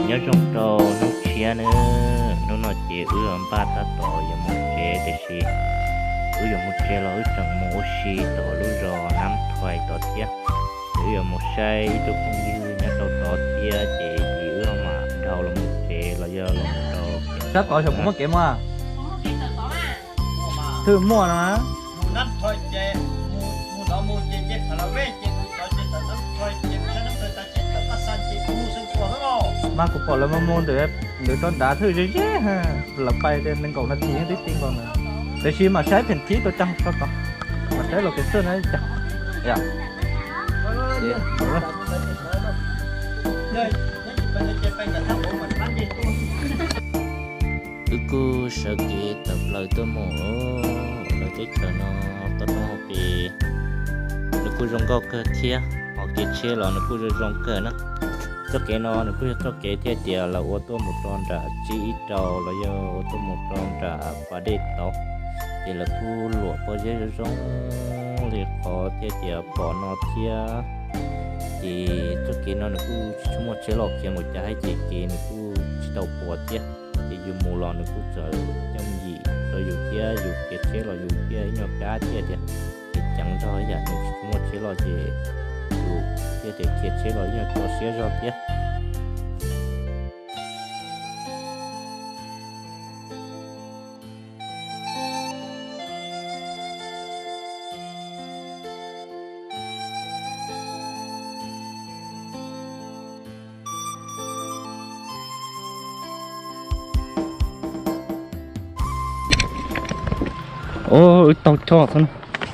Nyob zoo rau hnub tshiab nawb, hnub no ces wb yuav npaj tab tom yuav mus tsev tiam sis wb yuav mus tsev los wb tseem mus ua si tom lub zos Nab Thais tod thiab. Ces wb yuav mus saib ib tug phooj ywg nyob rau tod thiab ces wb mam dhau los mus tsev los yog los mus rau. Sab tod xyov puas muaj kev mus. Twb muaj no. Mas kuv pom lawv mus mus ntawm, ntawm rau nrad thwj ze ze, lawv pais nees nkaum nas this twb ti nkaus na. Tiam sis mam saib pheem thib rau cag tso tod, mam saib los kev xwb na. Wb kuj sawv kev tawm plaws tuaj mus lawv teb chaws no toj roob hauv pes, nws kuj zoo nkauj kawg thiab, hos kev tsheb los nws kuj zoo zoo kawg na. Txoj kev no nws kuj yog txoj kev thiaj tias lawv ua tuaj mus rau nram tsib ib rau los yog ua tuaj mus rau nram pas dej tod, ces lawv kuj luam pob zeb zoo zoo li qhov thiaj tias pom no thiab. Ces txoj kev no nws kuj tsis tshua muaj tsheb los khiav mus cas hais ces kev nws kuj tsis tau puas thiab. Ces yus mus los nws kuj txawm yooj yim rau yus thiab, yus khiav tsheb los yus thiaj ib nyuag kab thiaj tias, ces ceev zog yam nws tsis tshua muaj tsheb los ces yus thiaj tias khiav tsheb los ib nyuag tso siab zog thiab. Wb taug choj xwb,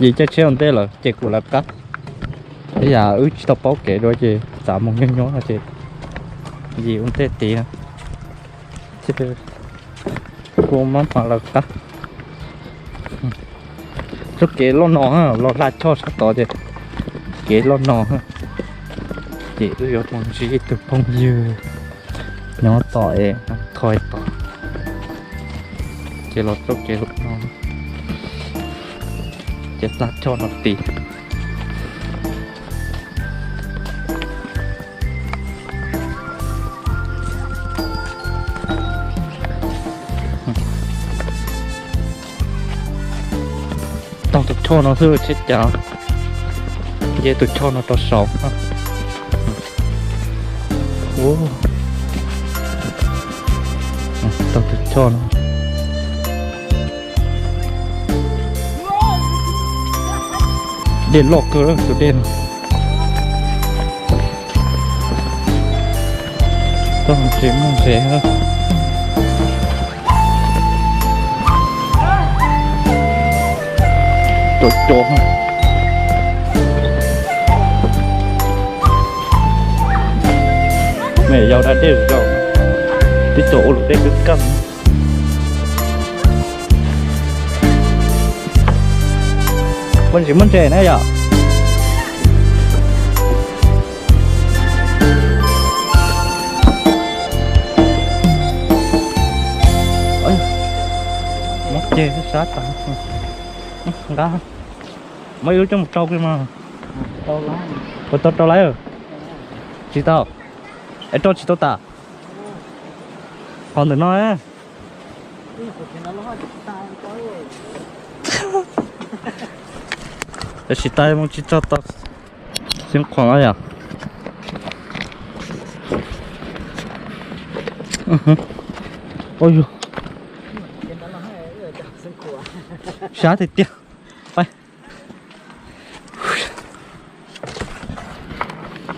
yim caij tsheb ua ntej lawm ces kuv lawv qab. Ib yam wb tsis tau paub kev dua ces txav mus nyob nyob no ces yim ua ntej tid. Kuv mab mam lawv qab. Txoj kev loj no los hla choj sab tod ces kev loj no. Ces wb yuav mus ntsib ib tug phooj ywg nyob tom es thoi tod, ces los txoj kev loj no, ces hla choj no tid. Taug tus choj no xwb tsheb cas, nce tus choj no rau saud. Taug tus choj no. Dej loj kawg tus dej no. Tau tsev muaj ntsev. Cov cov. Me yau da dej zaum, tib co ua luam dej kawg kawg. Muaj ntsis muaj ntses na yom. Muab ceg sab tas. Nqa, muab ib lub coj mus rau kiag mas. Puas tau rau lawm? Tsis tau. Es rau tsis tau tas. Qhov ntawm no. Tab sis tas mus tsis tso tau. Xeeb Khuam yom. Ua yug, sab tiag tiag.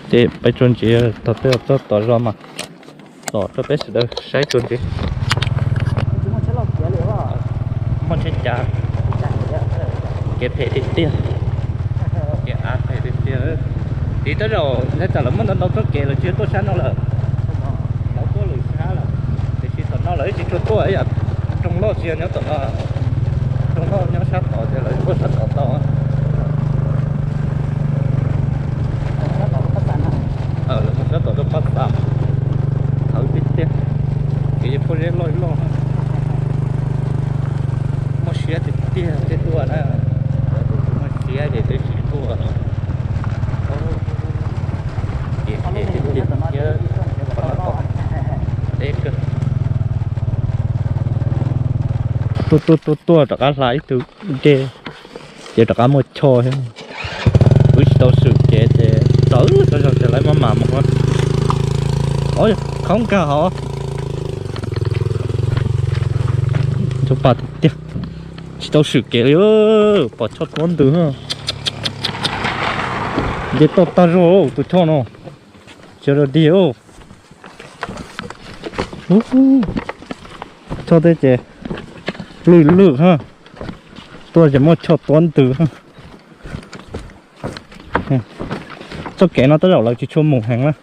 Ces peb tsuas ntsis tau tej txoj tod zog mas, los rau peb sawv daws saib tsuas ntsis. Muaj tsheb cav, kev phem tiag tiag, kev av phem tiag tiag. Tiv tab zaum neb tam lawv muaj ntau ntau txoj kev lawv tsis tuaj sab no lawm. Lawv tuaj lwm sab lawm, tiam sis tom no lawv tsis tshua tuaj ib yam. Rooj loj tsis yog nyob tom no, rooj loj nyob sab tod ces lawv tuaj sab tod tau. Lawv mus sab tod rau Paj Xas, thawv tiag tiag, kev pob zeb loj loj. Muaj siab tiag tiag thiaj tuaj na, muaj siab ces twb tsis tuaj. Ces tiag tiag thiab qhov no. Deb kawg. Tuaj tuaj tuaj tuaj rov qab hla ib tug dej, ces rov qab muaj choj thiab. Wb tsis tau swm kev ces txawv tau zog ces lawv maj mam mus. Ob, khoob kawg hov. Tub pa tiag tiag, tsis tau swm kev li, pom choj tuab ntws. Nce toj tag zog tus choj no, tsis rau dig. Choj teb ces lwj lwj ha, tuaj ces muaj choj tuab ntws ha. Txoj kev no tej zaum lawv tsis tshua mus heev na,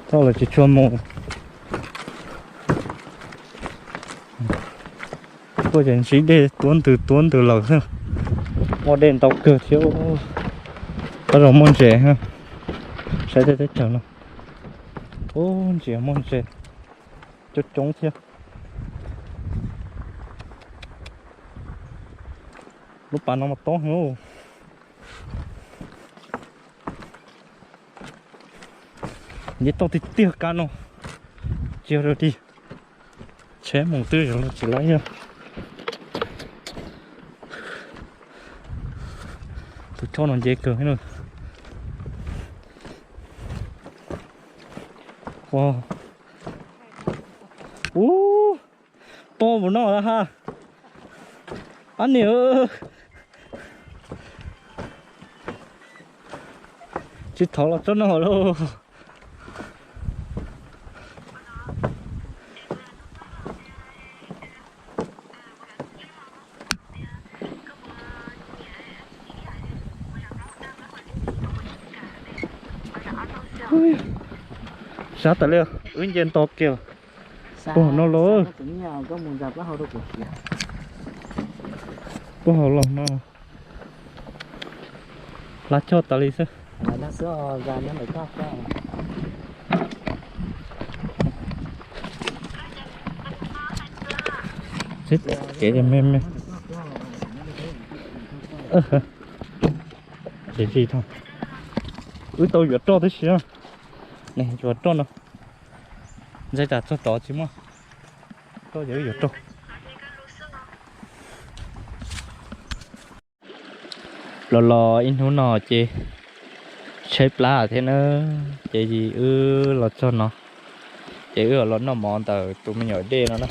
tej zaum lawv tsis tshua mus. Tuaj ces ntsib dej tuab ntws tuab ntws lawm xwb. Muaj dej ntau kawg thiab, tej zaum muaj ntses ha. Saib tej teb chaws no, ub, ntsia muaj ntses coob coob thiab. Lub pas no mas tob heev. Nce toj tiag tiag kab no, tsis yog rau dig, tsheb mus twb zoo los tsis laib yog. Tus choj no nce kawg. Ua, ub, pob mus no ha. Ab niam, tsis thov los tsob no lauj. Sab tas li, wb nce nto kiag. Puag no los, puag hauv los no, hla choj tas li xwb. Kev me me, ces tsis tau, wb tau yuav roj tib si. Yuav roj no, ntxaij tas txog tod tsis muaj roj ces wb yuav roj. Los los ib hnub no ces tshaib plab thiab na, ces wb los txog no, ces wb los noj mov ntawm tus me nyuam dej no na.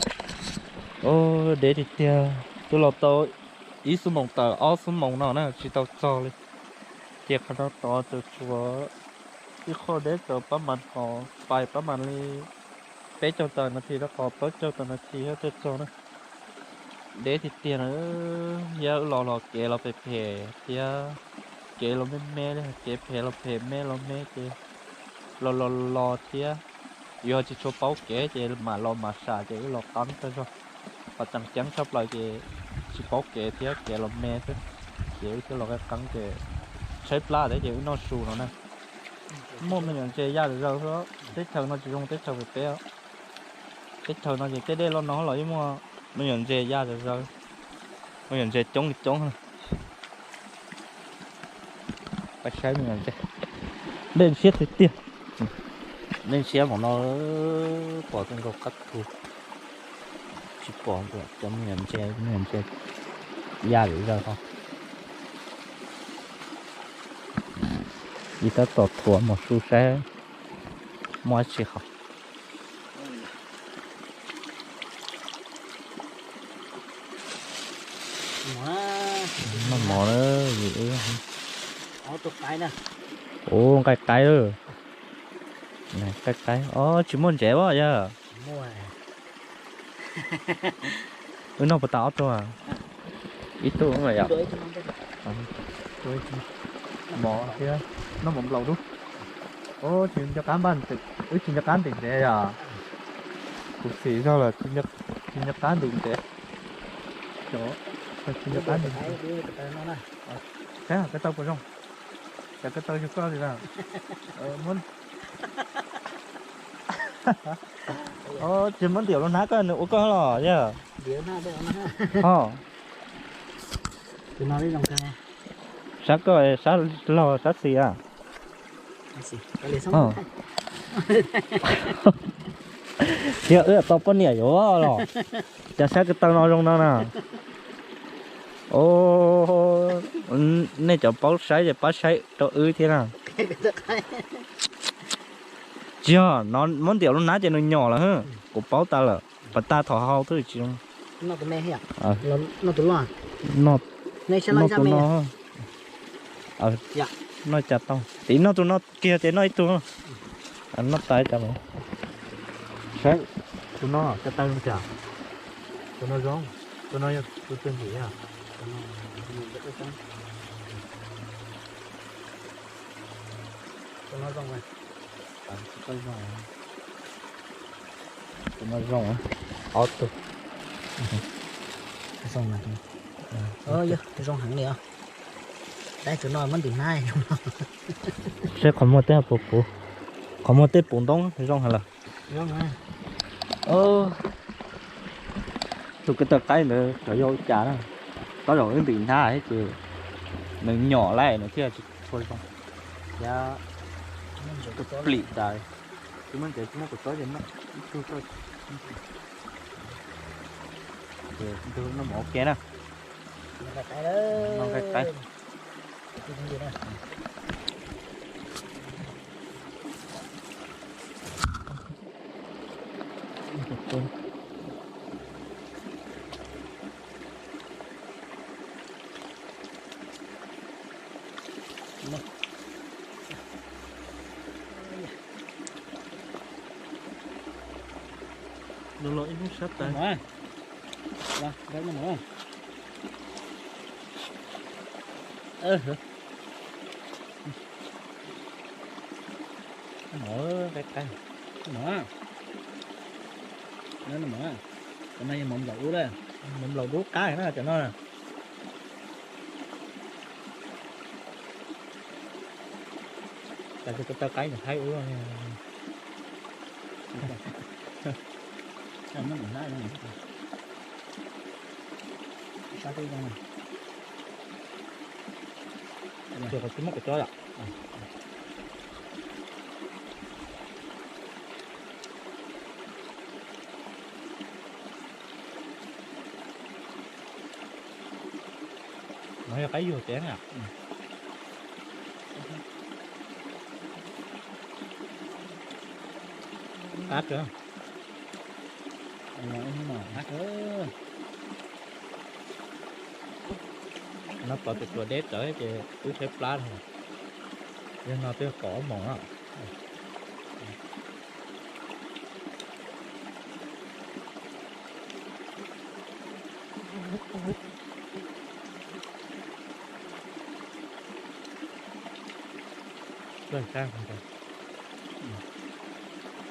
Ub, deb tiag tiag, twb los tau ib xuab moos tawm ob xuab moos no na tsis tau txog li. Ces qhov no tod tsuas tshuav ib qho deb tau pab mas, pais pab mas li peb caug tawm nas this rau qhov plaub caug tawm nas this thiab thiaj txog na. Deb tiag tiag na, thiab wb los los kev los phem phem thiab, kev los me me li, kev phem los phem me los me ces los los los thiab, yog tsis tshua paub kev ces mam los mam sam ces wb los qeeb tag zog. Qhov tseem ceeb tshaj plaws ces tsis paub kev thiab kev los me xwb, ces wb thiaj los qeeb qeeb ces tshaib plab thiab ces wb noj su no na. Muaj me nyuam ntses ya zawm zaws xwb, teb chaws no tsis zoo teb chaws pem peb. Teb chaws no ces tej dej loj no los yeej muaj me nyuam ntses ya zawm zaws, me nyuam ntses coob li coob. Pab saib me nyuam ntses, dej siab tiag tiag. Dej siab hmo no pom kawg nkaus qab thu, tsis pom cov me nyuam ntses, me nyuam ntses ya zawm zaws ho. Ib tab tom thuav mus su saib muaj dab tsi hov. Noj mov na, ub, nqaij qaib, nqaij qaib, o, tsis muaj ntsev as yog. Wb noj puas tas ob tug? Ib tug yom. Mov thiab, noj mov nplaum dub. Tsis nco qab npaj, wb tsis nco qab ntim ntsev yom. Kuv xim zog lawm, tsis nco qab ntim ntsev. Tsis nco qab ntim ntsev. Saib ko taw puas zoo. Cas ko taw zoo koj li na. Tsis muab ntim los hnab koj nws ua koj los yog. Ho, sab koj sab laug sab xis a. Yog wb tau poj niam yuav los, cas saib ko taw no zoo no na. Os, nej cov paub saib ces pab saib rau wb thiab na. Tsis yog, no muab ntiav lub hnab ces nws nyom lawm, kuv paub tas lawm, pas tag thaum hau twb tsis zoo. Noj tus no, noj cas tau, tiv noj tus no kiag ces noj ib tug. Noj tas cas, saib tus no cas tau zoo cas. Tus no zoo, tus no yog tus twg ntim. Tus no zoo, tus no zoo, ob tug. Zoo heev li os. Tab tus no muab ntim hnab. Saib qhov muag tej puv puv, qhov muag tej puv ntoob zoo heev lawm. Tus ko taw qaib ntawd xyov yog ua cas na, tab zaum wb ntim hnab ces nws nyom lawm nws thiaj tsis tshua zoo. Plim tas, tsis muaj ntsev tsis muaj kua txob ces noj ib tug, noj mov ua ke na. Noj nqaij qaib. Los los ib hnub sab tas. Mov, mov, cov no yog mov nplaum dub, mov nplaum dub qab na cov no. Cas ko taw qaib nws haib ua luaj. Tsis muaj kua txob yom. No yog qaib yuag tiag na. Qab kawg. No pom tus tsuas deb tawv ces wb tshaib plab no. Yog no twb kaum ob moos na.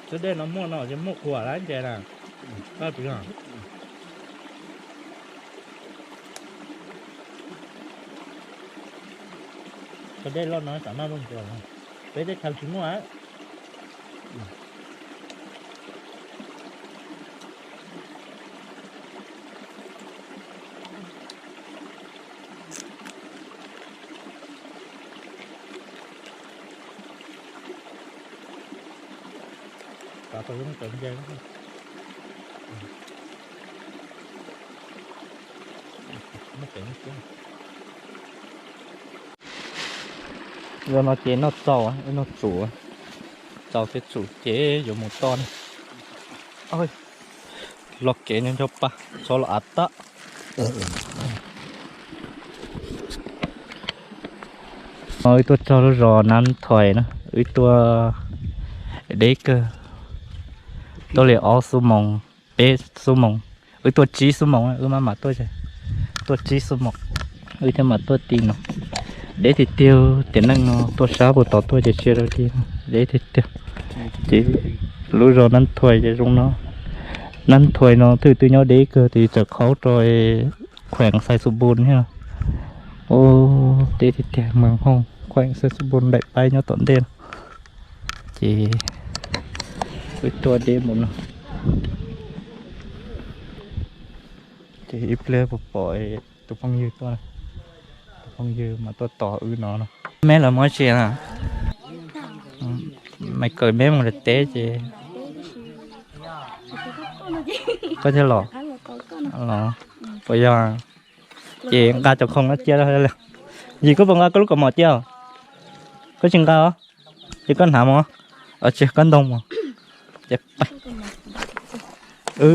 Cov dej no muaj no ces muaj qhuav lawm ntshe na. Cov dej loj no tsam noj muaj ntsuas, peb teb chaws tsis muaj. Zaum no ces noj txaus, noj tsum, txaus thiab tsum ces yuav mus toj na. Los kev nyob nco pa, txhob los av tag. Wb tuaj txog lub zos Nab Thuais na, wb tuaj deb kawg, tuaj li ob xuab moos, peb xuab moos, wb tuaj tsib xuab moos, wb maj mam tuaj, tuaj tsib xuab moos, wb thiaj mam tuaj ti no. Deb tiag tiag, tiam neej no tuaj sab puag tod tuaj ces tsis deb tiag tiag. Ces lub zos Nab Thuais ces zoo no, Nab Thuais no twb twb nyob deb kawg ces txawm qhaub rau khueem Xais Xus Npus thiab. Deb tiag tiag, Moos Hooj, khueem Xais Xus Npus, daim paib nyob tom ntej no. Ces wb tuaj deb mus no. Ces ib pliag puas pom tus phooj ywg tuaj, tus phooj ywg mas tuaj tos wb no no. Meb los muab tsis na, mas kawm meb mus lawm teb ces Koj thiaj los los. Puas yog? Ces nqa cov khoom no cia. Yim, koj puas nqa koj lub kaus mom cia? Koj tsis nqa os? Ces koj hnav mog. Tsis, koj ntoo mog. Ces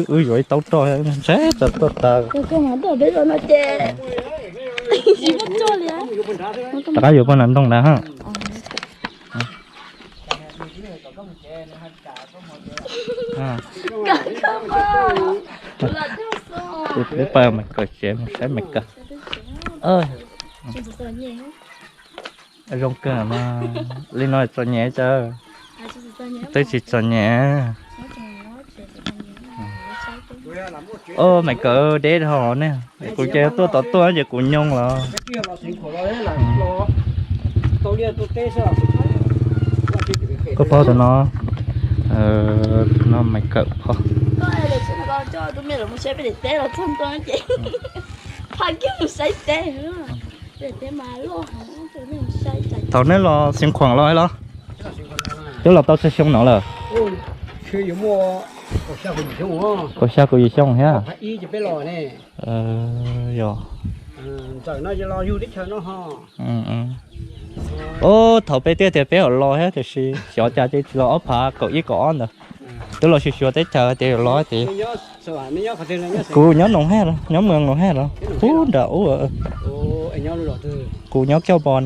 wb yuav ib taub roj ntshe tau tuaj tas. Rov qab yuav poj niam ntoo ntawd ha. Peb pab Maiv Kawm tsev mus saib Maiv Kawm. Zoo kawg mas li no txom nyem cas? Twb tsis txom nyem. Os, Maiv Kawm deb dhau ne. Kuv ces tuaj tod tuaj ces kuv nyoo los. Koj paub tus no, tus no Maiv Kawm qhov. Thaum nej los Xeev Khuam los los? Twb los tau tsawg xyoo no lawm? Kaum xya kaum yim xyoo thiab. Yog. Ub, thaum peb twb tias peb yuav los thiab tiam sis xyov cas ces tsis los ob phav kaum ib kaum ob ntawd. Twb los xyuas xyuas teb chaws tias yuav los tias. Kuv nyob Noov Haj los, nyob Moos Noov Haj los, pub nram ub. Kuv nyob Kiav Npos.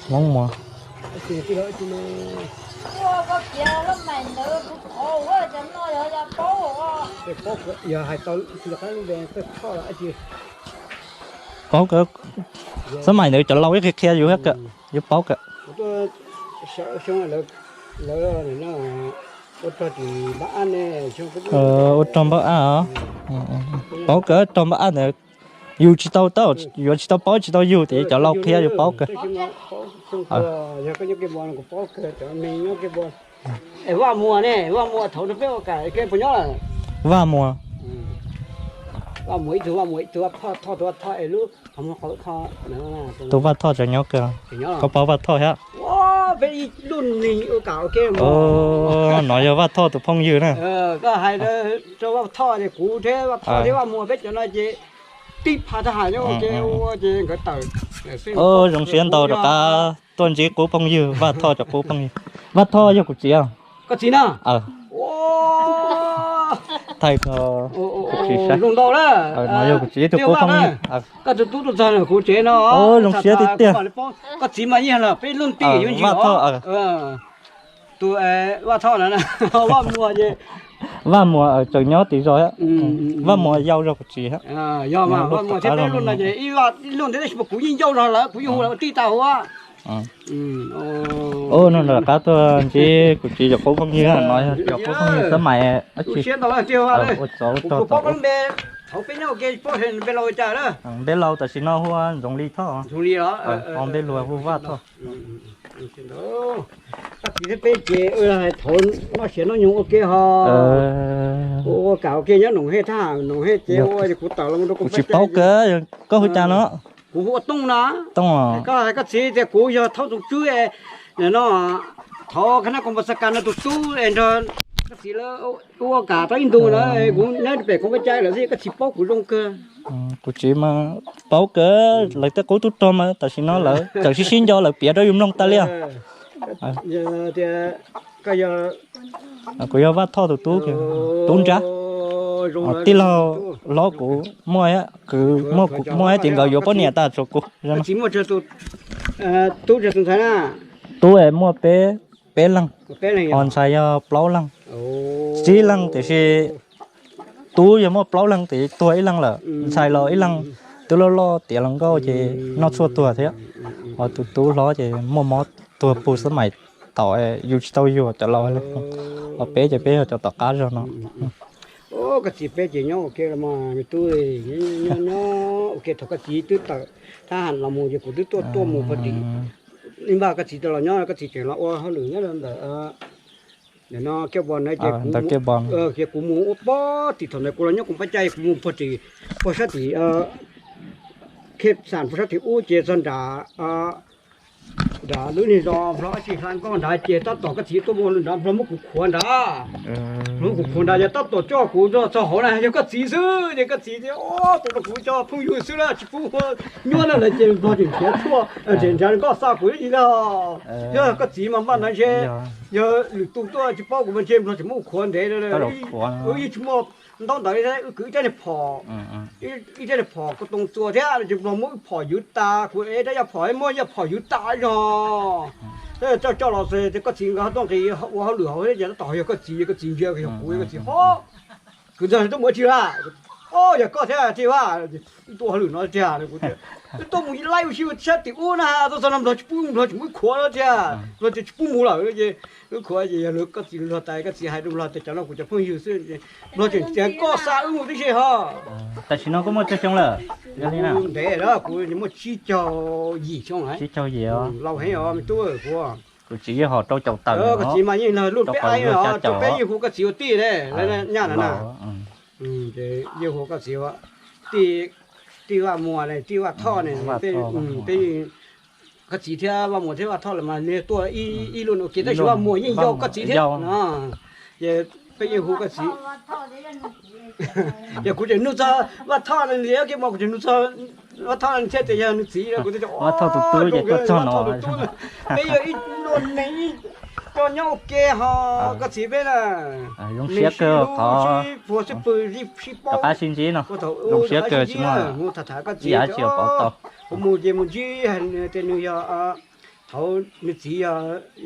Hmoob Muas. Paub kawg, xab maim ntawd cov laus ib qhia qhia yus thiab kawg, yus paub kawg. Ua rog npab ab os. Paub kawg, rog npab ab ntawd yus tsis tau, yuav tsis tau paub tsis tau yug tias cov laus qhia yus paub kawg. Vaj Muas ne, Vaj Muas thaum peb ua kam puas nyob lawm? Vaj Muas. Vaj Muas ib tug, Vaj Muas ib tug, Vaj Thoj, Thoj, tus Vaj Thoj es lub tus Vaj Thoj tseem nyob kawg. Koj paub Vaj Thoj thiab? Peb ib lub neej ua kam ua ke. No yog Vaj Thoj tus phooj ywg na. Koj hais rau Vaj Thoj es kuv thiab Vaj Thoj thiab Vaj Muas peb cov no ces tib phav thab ham nyob ua ke ua ces nkawd tawm. Zoo siab ntau rov qab tuaj ntsib qub phooj ywg, Vaj Thoj cov qub phooj ywg. Vaj Thoj yog kuv txiv. Koj txiv na? Thaij kuv txiv saib. Zoo ntau na. No yog kuv txiv ib tug qub phooj ywg. Koj tus tub tuaj txog kuv tsev no. Zoo siab tiag tiag. Koj txiv mas yeej los peb leej tij yuav ntsis Vaj Thoj. Tus Vaj Thoj na, Vaj Muas ces. Vaj Muas tseem nyob tim zos. Vaj Muas yau zog kuv txiv. Yog mas Vaj Muas thiab peb lub no ces ib lub ntawd tab sis mas kuv yeej yau zog lawm, kuv yeej hu lawv ua tij tas huv. Ub, no rov qab tuaj ntsib kuv txiv cov qub phooj ywg no, cov qub phooj ywg xab maim dab tsi. Ua tsov ua rog tau. Npe laus tam sim no hu Ntxoov Lis Thoj, ho npe luag hu Vaj Thoj. Koj txiv thiab peb ces hais thaum noj siav noj nyoog ua ke ho. Ua kam ua ke nyob Noom Hej thab, Noom Hej ces ua kuv tawm los rau kuv tsis paub kawg, koj hu cas no? Kuv hu ua Tooj no. Tooj. Koj hais koj txiv tias kuv yog Thaub tus tswb no, thaum Khab Nab Koos Npam Xab Kas no tus tub es nrog koj txiv lawv ua kam tau ib ntus na, kuv nyob pem koom peb cai lawm xwb koj txiv paub kuv zoo kawg. Kuv txiv mas paub kawg, lawv tej qub tub rog mas tam sim no lawv tseem sib sib nco lawv piav rau yus mloog tas li. Kuv yog Vaj Thoj tus tub, tub nrab. Tij laug hlob kuv muaj, kwv muaj, kuv muaj ces nkawd yuav poj niam tas tshuav kuv. Tub muaj peb, peb leeg, ho ntxhais yog plaub leeg, tsib leeg tiam sis tub yog muaj plaub leeg tiam sis tuag ib leeg lawm, ntxhais los ib leeg twb loj loj tiav hluas nkauj ces noj tshuaj tuag thiab. Ho tus tub hlob ces muaj mob tuag puag xab maim thaum yus tsis tau yug cov laus. Ho peb ces peb yog cov tom qab zog no. Koj txiv peb ces nyob ua ke los mas tub, nyob nyob ua ke thaum koj txiv twb tawm thab ham los mus ces kuv twb tuaj tuaj mus pog tim. Ib npaj koj txiv tau los nyob koj txiv tseem los ua hauj lwm nyob ntawm Ntawm no Kiaj Npos na ces kuv mus ua pog tim thaum ntawd kuv los nyob Koom Pab Cai, kuv mus pog tim, pog sab tim Khej Xam, pog sab tim ub ces txog nram nram lub niag zos Nplog dab tsi hla nkoj nrad ces tab tom koj txiv tuaj mus nrad, Nplog muab kuv khuav nrad. Nplog muab kuv khuav nrad ces tab tom coj kuv txog hauv na yog koj txiv xwb ces koj txiv tias, o, tus no kuv cov phooj ywg xwb na tsis pub nyuaj na lawm ces Nplog tseem nrhiav tshuaj, tseem nrhiav nkoj xa kuv ib yam li. Yog koj txiv mas npaj ntawd ntshe yog lwm tus tuaj tsis paub kuv mas ntshe Nplog tseem muab kuv khuav ntev lawm. Wb yeej tsis muaj ntaub ntawv li thiab, wb kwv ib rab niag phom, ib rab niag phom ko too txua thiab ces Nplog muab wb phom yuav tas, kuv ev rab yaj phom muab yaj phom yuav tas zog. Coj coj los xwb ces koj txiv nkawd ho tuaj nqis ua hauj lwm hauv thiab ces tab tom yog koj txiv, yog koj txiv ntsia yog kuv, yog koj txiv ho, kwv ntxawg tuaj mus ua tsi lawm? O, yog koj thiab tiag, wb tuaj ua hauj lwm no tiag. Wb tuaj mus laij ua si sab tim ub na, tuaj txog no Nplog tsis pub, Nplog tseem muab wb khuav no tiag, Nplog tias tsis pub mus lawm ces wb khuav ces yog koj txiv Nplog tas, koj txiv hais rau Nplog tias cov no kuv cov phooj ywg xwb, Nplog tseem txiav nkoj xa wb mus tib si ho. Tam sim no koj muaj tsawg xyoo lawm? Ntev lawm, kuv muaj tsib caug yim xyoo, tsib caug yim, laus heev os me tub kuv. Kuv txiv yeej ho rau caum tawm, koj txiv mas yeej lug peb aib os, peb yeej hu koj txiv ua tij ne, nyaj na na. Yeej hu koj txiv ua tij, tij Vaj Muas ne, tij Vaj Thoj ne, peb, koj txiv thiab Vaj Muas thiab Vaj Thoj lawm mas nws tuaj ib lub ua ke tab sis Vaj Muas yeej yau koj txiv thiab. Ces peb yeej hu koj txiv. Ces kuv tseem nug txog Vaj Thoj no, nws yuav kiag mas kuv tseem nug txog Vaj Thoj no thiaj tias yog nws txiv, kuv thiaj tias Vaj Thoj tus tub ces tuaj txog no, peb yog ib lub neej ib co nyob ua ke ho koj txiv peb na. Zoo siab kawg qhov sib puag sib pw sib paub, rov qab sib ntsib no, zoo siab kawg tsis muaj ib yam dab tsi yuav pov tau. Kuv mus ces mus ntsib tias nws yog, thaum nws txiv yog,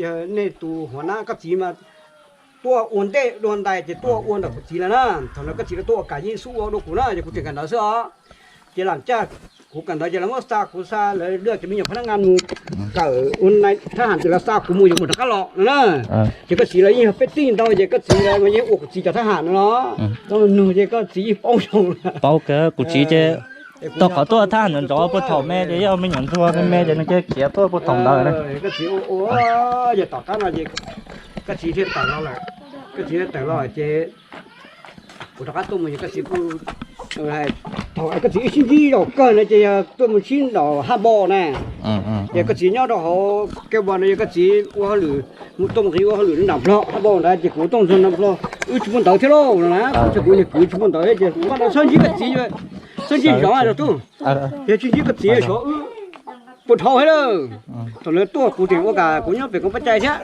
yog nej tus huas nab, koj txiv mas tuaj ua ntej dua ntais ces tuaj ua ntawm kuv txiv lawm na. Thaum ntawd koj txiv lawv tuaj ua kam yeej xub ua dua kuv na, ces kuv tseem kawm ntawv xwb os. Ces lam caj kuv kawm ntawv ces lawv muab xa kuv xa lawv luaj cov me nyuam phab nab ngas mus kawm ua thab ham ces lawv xa kuv mus yuav mus rov qab los no na. Ces koj txiv lawv yeej yog peb tij ntau ces koj txiv lawv mas yeej ua kuv txiv cov thab ham no los. Koj nug ces koj txiv yeej paub zoo. Paub kawg, kuv txiv ces tau qhov tuaj thab ham ntxov ntxov puag thaum me ces yog me nyuam ntsuag me me ces nws cia khiav tuaj puag thaum ntawd na. Koj txiv ua ua, ces tom qab no ces koj txiv thiaj tawm los lawm. Koj txiv thiaj tawm los ces kuv rov qab tuaj mus ces koj txiv kuj, thaum koj txiv wb sib ntsib zaum kawg na ces yog tuaj mus sib ntaus haj npau na. Ces koj txiv nyob rau hauv Kej Npos no, yog koj txiv ua hauj lwm, mus tuaj mus nqis ua hauj lwm nram Nplog haj npau ntawd ces kuv tuaj ntxog nram Nplog wb tsis muaj ntawv thiab lauj no na. Kuv txhua kuv niag kwv tsis muaj ntawv ces kuv npaj no txhob ntsib koj txiv, txhob ntsib zov rau tub, yog tsis ntsib koj txiv xyov wb puas dhau thiab lawm. Thaum lawv tuaj kuv tseem ua kam kuv nyob pem Koom Pab Cai thiab,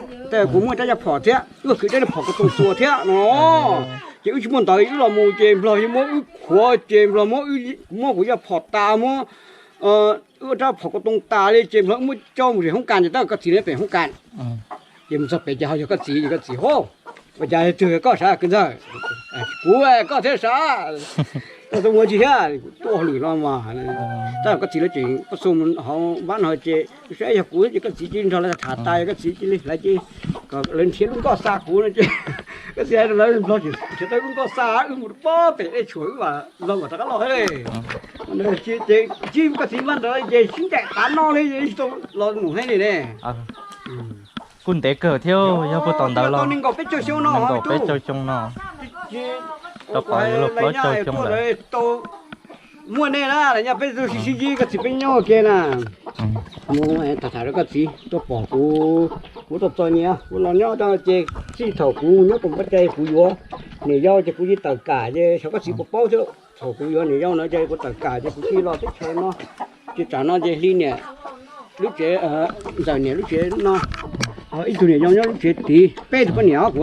kuv muaj rab yaj phom thiab, wb kwv rab yaj phom ko too txua thiab no. Ces wb tsis muaj ntawv wb los mus ces Nplog yeej muab wb khuav ces Nplog muab, muab kuv yaj phom tas, muab wb rab phom ko too tas li ces Nplog muab coj mus rau hoob kas ces tab koj txiv nyob pem hoob kas. Ces mus txog pem ces ho yog koj txiv ces koj txiv hos, ua cas twg koj sav kwv ntxawg? Kuv koj thiab sav, koj tuaj ua tsi thiab? Tuaj ua hauj lwm no mas. Tab koj txiv lawv tseem pab xu hauv npab no ces saib yog kuv ces koj txiv cia li nrog lawv tham tas, koj txiv cia li hlawv ces kom lawv nrhiav lub nkoj xa kuv no ces koj txiv hais rau lawv Nplog tseem nrhiav tau lub nkoj xa wb mus rau pem dej tshuam wb mam los mam rov qab los thiab li. Ces ntsib koj txiv npaj ntawd ces sib ncaim tav no li tsis tau los mus thiab li ne. Kuj ntev kawg thiab, yog puag tom ntawd los nees nkaum peb caug xyoo no, nees nkaum peb caug xyoo no, rau qhov yuav luag plaub caug xyoo lawm. Muaj nej na, lawv nyob peb tug sib sib ntsib koj txiv peb nyob ua ke na. Mus tham tham rau koj txiv tuaj pom kuv, kuv tuaj txom nyem kuv los nyob rau ces txij thaum kuv nyob Koom Pab Cai kuv yuav niam yau ces kuv yeej tawm kam ces xyov koj txiv puas paub thiab. Thaum kuv yuav niam yau no ces kuv tawm kam ces kuv thiaj los teb chaws no. Ces tsam no ces hli niam lub tsev, Ntxawm niam lub tsev no, ib tug niam yau nyob lub tsev tid, peb tug poj niam os kuv.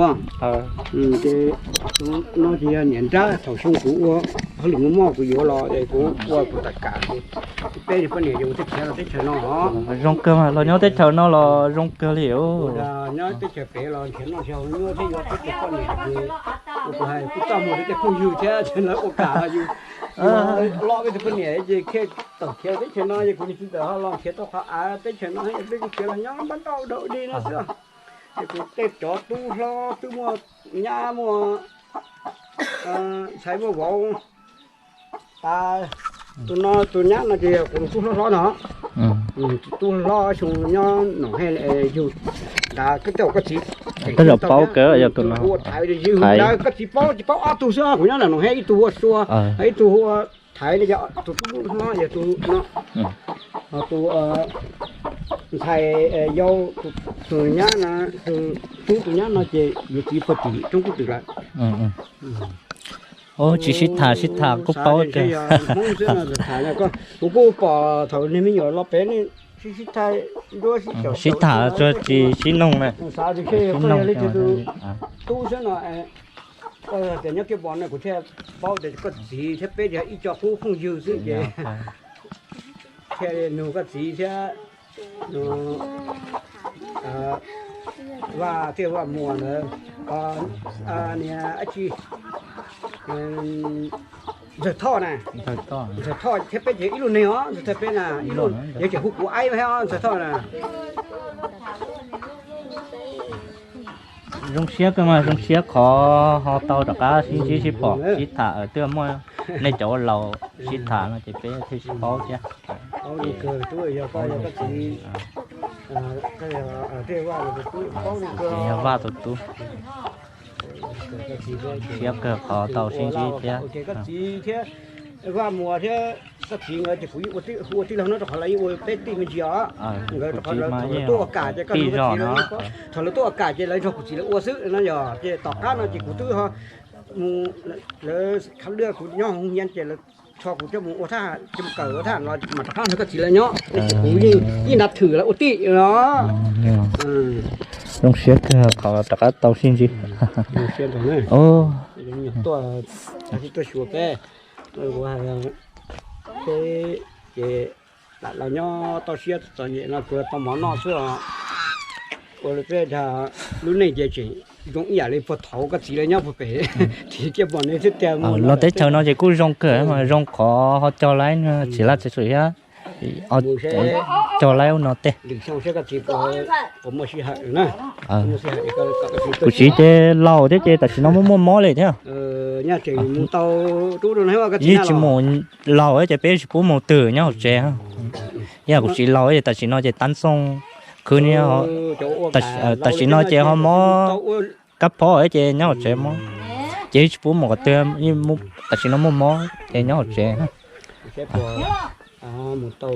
Ces tus no ces yog niam nrab, thaum xyoo kuv ua hauj lwm muaj moj kuv yuav los es kuv ua kuv tawm kam ces peb tug poj niam ces kuv thiaj khiav los teb chaws no. Zoo kawg mas, los nyob teb chaws no los zoo kawg li. Nyob teb chaws pem los nrhiav noj nrhiav haus nyuaj thiab yuav peb tug poj niam ces kuv hais kuv txaj muag rau tej phooj ywg thiab ces lawv ua kam yus, yus los peb tug poj niam ces thiaj tawm khiav teb chaws no ces kuv niag txiv ntxawm ho los nrhiav tau qhov av teb chaws no es peb kuj khiav los nyob npab nrauj dhau dig no xwb. Ces kuv tej cov tub hlob twb muaj nyab muaj ntxhais muaj vauv tas. Tus no tus nyab no ces yog kuv tus tub hlob hlob no. Tus tub hlob xyoo nyob Noom Hej yug Koj txiv, koj txiv paub kawg yog tus no. Thaiv, koj txiv paub, tsis paub ob tug xwb, kuv nyob ntawm no ib tug hu ua Sua, ib tug hu ua Thaiv, tus tub no yog tus no, tus ntxhais yau, tus nyab, tus tub tus nyab no ces yuav txiv puag tim roob kub twm lawm. Tsis sib tham, sib tham kuj paub kawg. Kuv kuj pom thaum niag me nyuam los pem sib sib tham, sib tham tsuas tsis sib noog na. Xav tias yog li tus tub xwb no, tias nyob kiab pom no kuv thiaj paub tias koj txiv thiab peb yog ib co qub phooj ywg xwb ces thiaj li nug koj txiv thiab Vaj thiab Vaj Muas ntawd, niag dab tsi, Ntxawg Thoj na, Ntxawg Thoj thiab peb ces ib lub neeg os, Ntxawg Thoj peb na, ib lub, yog tseem hu kuv aib thiab os, Ntxawg Thoj na. Zoo siab kawg mas, zoo siab qhov ho tau rov qab sib ntsib sib pom sib tham, twb muaj nej cov ua laus sib tham no ces peb thiaj sib paub thiab. Yog Vaj tus tub, siab kawg qhov tau sib ntsib thiab. Vaj Muas thiab koj txiv nkawd ces kuv yeej hu ua tij laug no rau qhov lawv yeej ua peb tij me ntsis os. Nkawd rau qhov lawv thaum lawv tuaj ua kam ces koj tij zog no, thaum lawv tuaj ua kam ces lawv nrog kuv txiv lawv ua xwb no yog ces tom qab no ces kuv twb ho mus, lawv khab lwaj kuv nyob hauv nyiaj ces lawv tso kuv coj mus ua thaj, coj mus kawm ua thaj no mas rov qab nrog koj txiv lawv nyob ces kuv yeej ib nrab thwm lawv ua tij no. Zoo siab kawg qhov rov qab tau sib ntsib. Tuaj, tuaj xyuas peb, peb ces lam los nyob toj siab txom nyem no kuv tau mov noj xwb os. Ua li peb dag lub neej ces tseem zoo ib yam li puag thaum koj txiv lawv nyob puag pem, tsis cia pom nej thiab tiag. Los teb chaws no ces kuj zoo kawg mas, zoo qhov ho cog laib txiv laj txiv txwm thiab, cog laib ub no tej. Kuv txiv ces laus thiab ces tam sim no muaj muaj mob li thiab. Yeej tsis mus, laus ces peb tsis pub mus twg nyob hauv tsev. Yog kuv txiv laus ces tam sim no ces tab txooj khwb niab, tam sim no ces ho mob kab phob ces nyob hauv tsev mob, ces tsis pub mus qhov twg, tam sim no muaj mob ces nyob hauv tsev. Mus tau,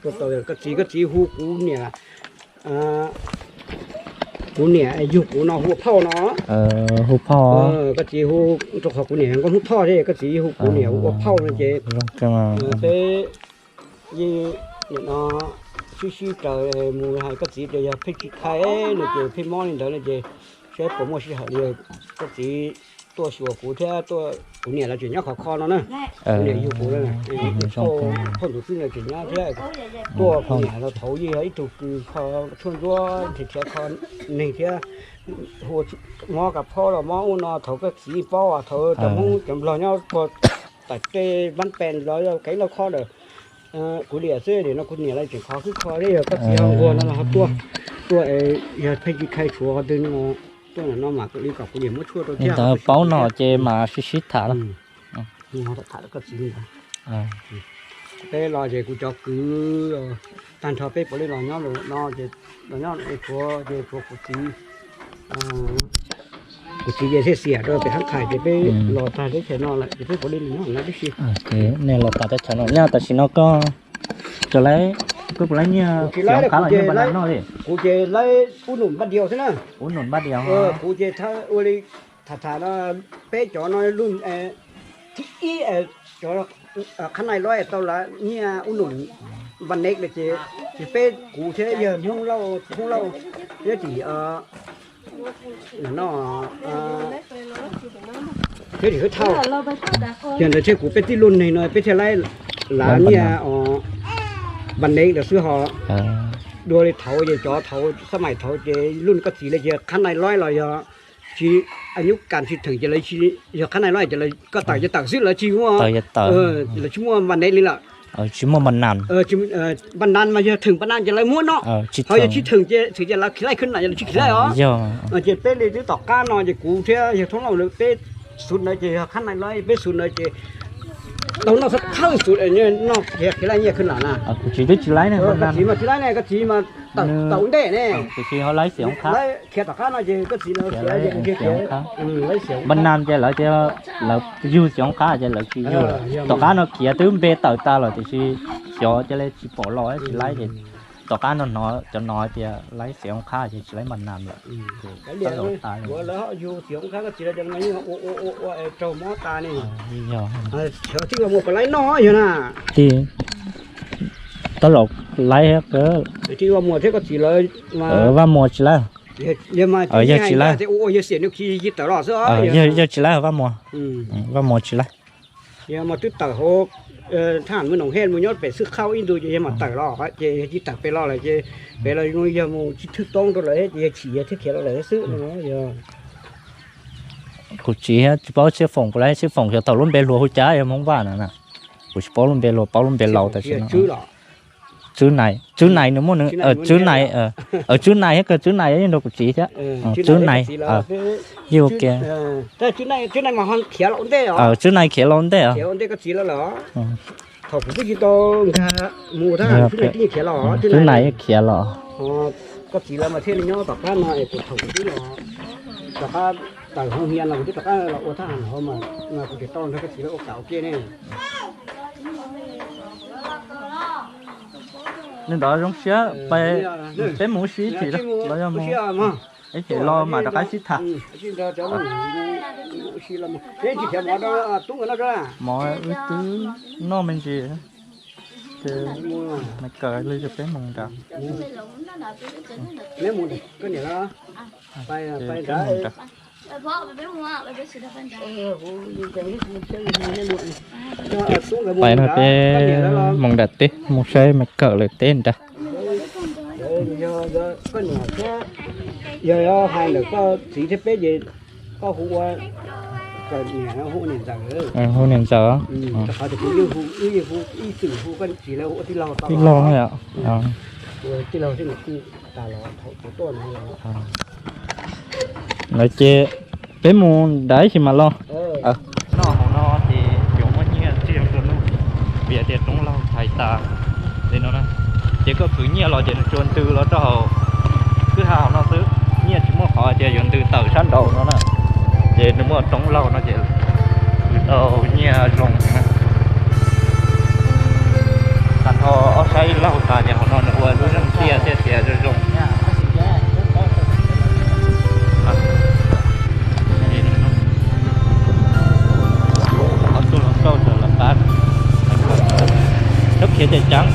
koj txiv, koj txiv hu kuv niam, kuv niam yug kuv no hu ua phauj no. Hu phauj. Koj txiv hu, rau qhov kuv niam nkauj Hmoob Thoj thiab, koj txiv hu kuv niam hu ua phauj no ces peb yeej nim no sib sib raws mus hais koj txiv tias yog pheej tsis khai no ces pheej mob li ntawd no ces saib puas muaj sij hawm li koj txiv tuaj xyuas kuv thiab tuaj, kuv niam lawv tseem nyob khov kho no na. Kuv niam yug kuv, phauj ntxwv txwj lawv tseem nyob thiab. Tuaj kuv niam los thaum yeej yog ib tug kws kho tshuaj ntsuab nrhiav kho neeg thiab, hu mob kas phob los mob ub no thaum koj txiv paub thaum cov Hmoob cov Nplog nyob puag tom tej Npab Pes los yog Kev Lauj Khob lawm. Kuv niam xwb, nim no kuv niam lawv tseem khov khwb kho thiab yog koj txiv ho nquag no los ho tuaj, tuaj yog pheej tsis khai tshuav qhov twg no, tuaj ntawm no mas li kom kuv niam muab tshuaj rau thiab. Paub no ces mas sib sib tham lawm. Tham koj txiv li ntawd. Peb los ces kuv cov kwv tag nrho peb puav leej los nyob no ces los nyob tshuav ces tshuav kuv txiv, kuv txiv ces thiaj xiam rau pem hab qhais ces peb los tag teb chaws no lawm ces peb puav leej los nyob no tib si. Nej los tag teb chaws no nyob tam sim no koj, koj puas laib nyiaj, kuv ces laib ub num npaj diaus xwb na. Ub num npaj diaus, kuv ces ua li tham tham no, peb cov no lub thib ib, cov qhab nai lob tau lav nyiaj ub num npaj nev lawm ces, ces peb kuv thiab yawg Hmoob Lauj, Hmoob Lauj thiab tim no thiab tim Hwb Thauj, yog ntawd thiab kuv peb tib lub neeg no peb thiaj laib lav nyiaj npaj nev lawm xwb ho. Dua li thaud ces cov thaud xab maim thaud ces lub koj txiv lawv ces qhab nai lob los yog tsis, nyub kas tsis theem ces lawv, yog qhab nai lob ces lawv koj tawm ces tawm xwb, lawv tsis muaj, lawv tsis muaj npaj nev li lawm. Tsis muaj npaj nas, npaj nas mas yog theem npaj nas ces lawv muab no, ho yog tsis theem ces, theem ces lawv khiv laij khwb na, lawv tsis khiv laij os. Ces peb li twb tom qab no ces kuv thiab yawg Thoob Lauj lawv peb xub ntawd ces yog qhab nai lob peb xub ntawd ces Tau noj xwb khawb xus noj khiav khiav laij nyiaj khwb lam na. Kuv txiv twb tsis laib ne, koj txiv mas tsis laib ne, koj txiv mas tawm ntej ne. Kuv txiv ho laib xiav hoob qhab. Khiav tom qab no ces koj txiv laib xiav hoob qhab. Npaj Nam ces lawv tias lawv yug xiav hoob qhab ces lawv tsis yug lawm. Tom qab no khiav twb npe tawm tas lawm tiam sis xyov cia li tsis pom los tsis laib ces tom qab no hnov cov no hais tias laib xiav hoob qhab ces tsis laib Npaj Nam lawm. Ces tab tom tas li. Yog, tij Vaj Muas puas laib noj yog na? Tij, tab tom laib thiab. Tij Vaj Muas thiab koj txiv lawv, Vaj Muas tsis laib. Yog tsis laib, yog tsis laib Vaj Muas, Vaj Muas tsis laib. Yog mas twb tawm hauv thaj Mw Noom Hej mus nyob pem Xwb Khauj ib ntus ces yog mas tawm los ces yog tsis tawm pem los lawm ces pem los yog mus tsis thwj toob rau lawm ces yog chim yog thiaj khiav los lawm xwb no yog. Kuv tsis, tsis paub Tshiab Foom puas laib, Tshiab Foom xyov thaum lub npe hluas hu cas yog Hmoob Vaj no na. Kuv tsis paub lub npe hluas, paub lub npe laus tam sim no. Tswb Nais, Tswb Nais nws muaj nws, Tswb Nais, Tswb Nais thiab kawg Tswb Nais yeej nrog kuv txiv thiab. Tswb Nais, yog ua ke. Tswb Nais khiav los ntej os. Thaum kuv twb tsis tau nkag mus, Tswb Nais khiav los. Koj txiv lawv mas thiaj li nyob tom qab no es kuv thaum kuv twb los tom qab tawm hauv hia no kuv twb rov qab los ua thaj ham hauv mas kuv tsis tau nrog koj txiv lawv ua kam ua ke ne. Li ntawd zoo siab, peb mus ua si ib chim los yog mus ib chim los mam rov qab sib tham. Mov wb twb noj me ntsis, ces me kawm li rau peb mus nrad. Peb mus nrad. Pais no peb mus nram teb mus saib me kawm lawv teb nrad. Yog hais ntawm koj txiv thiab peb ces koj hu ua kawm niam, hu niam ntxawm. Hu niam ntxawm. Rau qhov tias kuv yeej hu, wb yeej hu ib txwm hu koj txiv lawv hu ua tij laug tau. Tij laug na yom. Tij laug thiab niam tij tas los thaum kuv tuaj no. Lawv ces peb mus nrad ib chim mam los. Noj hauv no ces yuav muaj nyiaj tsiag rau noj, vim tias roob laug thaiv tas li no na. Ces koj khwv nyiaj los ces nws tsuas ntws los rau hauv kwj ha hauv no xwb, nyiaj tsis muaj qhov tias yuav ntws tawm sab nraud no na. Ces nws muaj roob laug no ces khwv tau nyiaj zoo na. Tag nrho ob sab ib laug tas ces hauv no nws ua lub zeej tiaj thiaj tias zoo zoo. Ob tug hluas nkauj txawm los pab, txhob khiav ceev ceev.